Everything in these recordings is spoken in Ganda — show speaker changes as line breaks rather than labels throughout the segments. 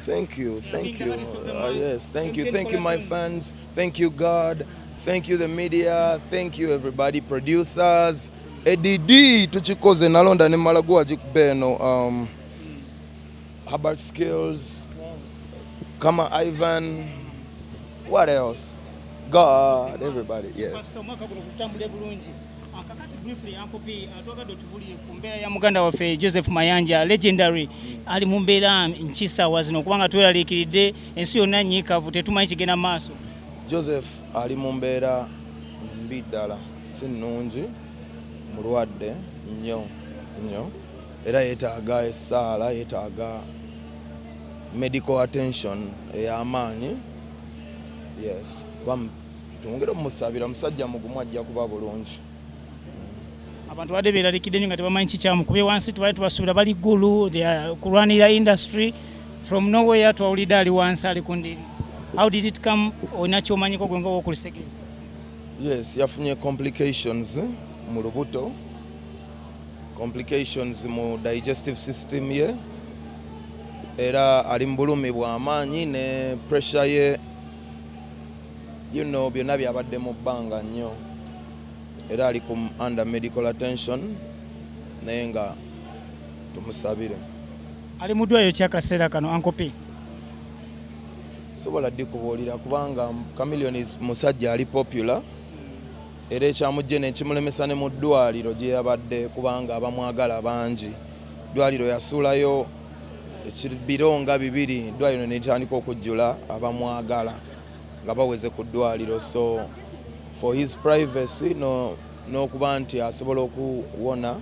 Thank you, thank
Being the
you.
artist of the month.
Yes, thank you.
MTN
Thank you, my
Caller Tune.
fans. Thank you, God. Thank you, the media. Thank you, everybody. Producers. ADD, tukikoze nalonda ne malagu agikuba eno. Herbert Skills, Kama Ivan, what else? God, everybody, yes.
Pastor, omwaka guno gutambule bulungi. Kakati briefly, Uncle P, twagadde otubulire ku mbeera ya muganda waffe Joseph Mayanja, legendary, ali mu mbeera nkisaawa zino, kubanga tweraliikiridde, ensi yonna nyiikavu, tetumanyi kigenda maaso.
Joseph ali mu mbeera mbi ddala, si nnungi, mulwadde nnyo nnyo, era yeetaaga essaala, yeetaaga medical attention ey'amaanyi. Yes, kuba twongere omumusabira, musajja mugumu, ajja kuba bulungi.
Abantu badde beeraliikidde nnyo nga tebamanyi kikyamukubye wansi. Tubadde tubasuubira bali ggulu, they are kulwanira industry. From nowhere twawulidde ali wansi, ali ku ndiri. How did it come? Olina kyomanyiko gwe nga wokulusegere?
Yes, yafunye complications mu lubuto, complications mu digestive system ye, era ali mu bulumi bw'amaanyi ne pressure ye, byonna byabadde mu bbanga nnyo, era ali ku under medical attention, naye nga tumusabire.
Ali mu ddwaliro kyakaseera kano, Uncle P?
Sobola ddi kubuulira, kubanga Chameleone musajja ali popular, era ekyamujje nekimulemesa ne mu ddwaliro gye yabadde, kubanga abamwagala bangi. Ddwaliro yasuulayo biro nga 2, ddwaliro netandika okujjula abamwagala nga baweze ku ddwaliro. So for his privacy, no n'okuba nti asobola okuwona,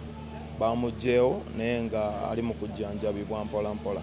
bamugjewo, naye nga ali mu kujjanjabibwa mpola mpola.